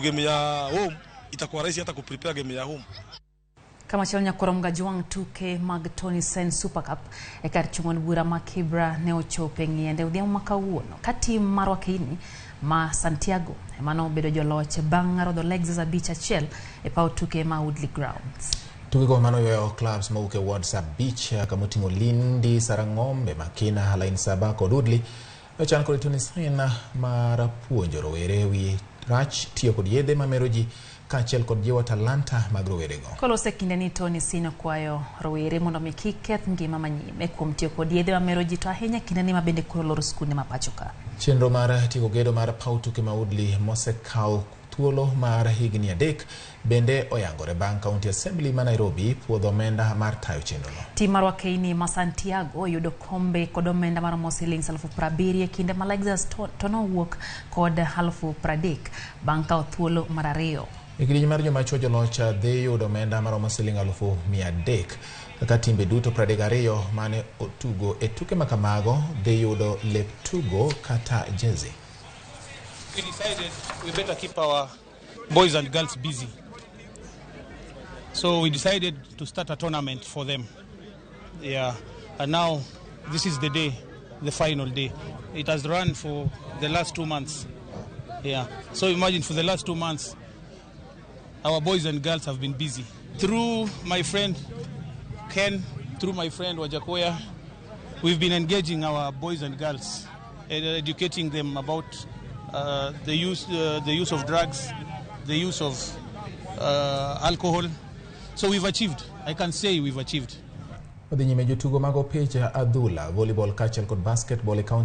Game ya home itakuwa rahisi hata kuprepare game ya home. Kamachielo nyakoro Gajwang' tuke mag Tony Sen Super Cup e kar chung' od bura ma Kibra ne ochopo e ng'iende odhiambo ma kawuono ka tim mar Wakeini ma Santiago ema nobedo joloch bang' rodho Lexus 5-1 e paw tuke ma Woodley Grounds. Tukego manoywayo clubs mawuok e wards 5 kamoting'o Lindi, Sarang'ombe, Makina, Line 7 kod Woodley ochan kod Tony Sen mar puonjo rowere wi rach tiyo kod yedhe mamero ji kaachiel kod jiwo talanta mag rowerego. Koloso e kinde ni Tony Sin okwayo rowere mondo mi kik keth ngima manyime kuom tiyo kod yedhe mamero ji to ahinya kinde ni ma bende koro loro skunde ma pacho ka. Chenro mar tieko gedo mar paw tuke ma Woodley mosekawo thuolo mar higni 3 bende oyangore bang' County Assembly ma Nairobi puodho omenda mar tayo chenrono. Tim mar Wakeini ma Santiago oyudo kombe kod omenda maromo siling 70,000 e kinde ma Lexus to nowuok kod 30,000 bang' kawo thuolo mar 2. E kidieny mar joma chuo joloch dhi yudo omenda maromo siling 300,000 kaka timbe duto 32 mane otugo e tuke makamago dhi yudo lep tugo kata jezi. We decided we better keep our boys and girls busy. So we decided to start a tournament for them. Yeah, and now this is the day, the final day. It has run for the last 2 months. Yeah, so imagine for the last 2 months, our boys and girls have been busy. Through my friend Ken, through my friend Wajakoya, we've been engaging our boys and girls and educating them about the use of drugs, the use of alcohol. So we've achieved. I can say we've achieved. Odhi nyime jotugo mag opich adhula, volleyball kaachiel kod basketball e county